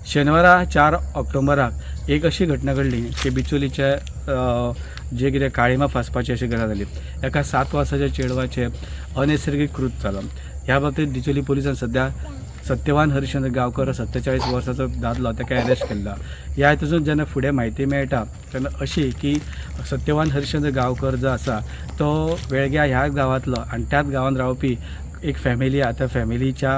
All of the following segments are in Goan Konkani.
शेनवारा 4 ऑक्टोबराक एक अशी घटना घडली की बिचोलीचे जे कितें काळिमा फासपाची अशी गजाल जाली. एका 7 वर्साच्या चेडवाचें अनैसर्गीक कृत जालो. ह्या बाबतींत बिचोली पुलिसान सद्या सत्यवान हरिश्चंद्र गांवकर, 47 वर्साचो दादलो, ताका अरेस्ट केल्लो. ह्या हितून जेन्ना फुडें म्हायती मेळटा तेन्ना अशी की सत्यवान हरिश्चंद्र गांवकर जो आसा तो वेळग्या ह्या गांवांतलो आनी त्याच गांवांत रावपी एक फॅमिली आहा. त्या फॅमिलीच्या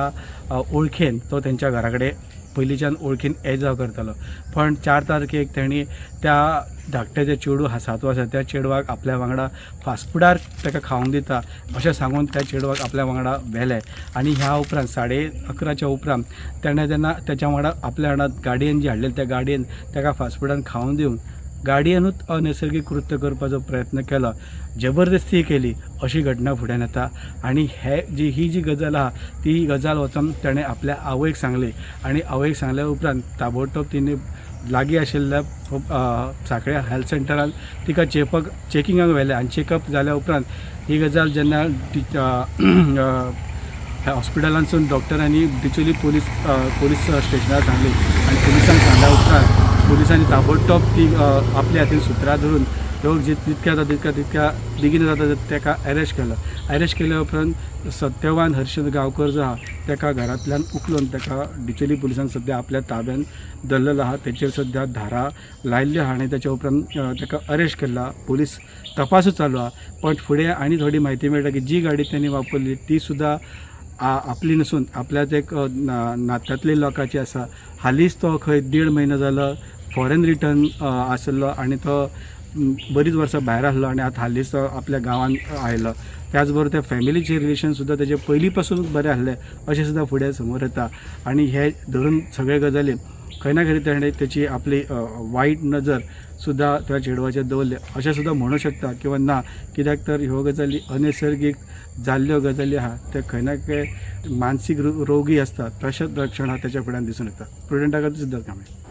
वळखेन तो तेंच्या घरा कडेन पयलींच्यान वळखीन ये जा करतालो. पण 4 तारखेक तेणी त्या धाकटे जे चेडूं आहा, 7 वर्सां, त्या चेडवाक आपल्या वांगडा फास्टफुडार ताका खावंक दिता अशें सांगून त्या चेडवाक आपल्या वांगडा व्हेलें आनी ह्या उपरांत 11:30च्या उपरांत तेणें जेन्ना तेच्या वांगडा आपल्या वांगडा गाडयेन जी हाडलेली त्या गाडयेन ताका फास्टफुडान खावंक दिवन गाडयेनूच अनैसर्गीक कृत्य करपाचो प्रयत्न केलो, जबरदस्ती केली अशी घटना फुड्यान येता. आनी हे जी ही जी गजाल आहा ती गजाल वचोन तेणें आपल्या आवयक सांगली आनी आवयक सांगल्या उपरांत ताबडतोब तिणें लागीं आशिल्ल्या सांखळे हेल्थ सेंटरान तिका चेकिंगाक व्हेलें आनी चेकअप जाल्या उपरांत ही गजाल जेन्ना हॉस्पिटलांतसून डॉक्टरांनी बिचोली पुलीस पुलीस स्टेशनार सांगली आनी पुलिसांक सांगल्या उपरांत पुलिसांनी ताबडतोब ती आपल्या हातीन सुत्रां धरून लोक जितक्या जाता तितक्या तितक्या बेगीन जाता ताका अरेस्ट केलो. अरेस्ट केल्या उपरांत सत्यवान हर्षद गांवकर जो आहा ताका घरांतल्यान उखलून ताका डिचोली पुलिसांक सद्या आपल्या ताब्यान धरलेलो आहा. तेचेर सद्या धारा लायिल्ल्यो आहा आनी तेच्या उपरांत ताका अरेस्ट केला. पुलीस तपासूच चालू आहा. पण फुडें आनी थोडी म्हायती मेळटा की जी गाडी त्यांनी वापरली ती सुद्दां आपली नसून आपल्याच एक नात्यांतले लोकांची आसा. हालींच तो खंय देड म्हयनो जालो फॉरेन रिटर्न आशिल्लो आनी तो बरीच वर्सां भायर आसलो आनी आतां हालींच तो आपल्या गांवांत आयलो. त्याच बरोबर त्या फॅमिलीचे रिलेशन सुद्दां तेजे पयलीं पासून बरें आसलें अशें सुद्दां फुडें समोर येता. आनी हे धरून सगळे गजाली खंय ना खंय तेणें तेची आपली वायट नजर सुद्दां त्या चेडवाचेर दवरली अशें सुद्दां म्हणू शकता किंवा ना. कित्याक तर ह्यो गजाली अनैसर्गीक जाल्ल्यो गजाली आहा, ते खंय ना खंय मानसीक रोगी आसता तशेंच लक्षणां तेच्या फुड्यान दिसून येता. प्रुडंटा खातीर सिद्धार्थ कांबळे.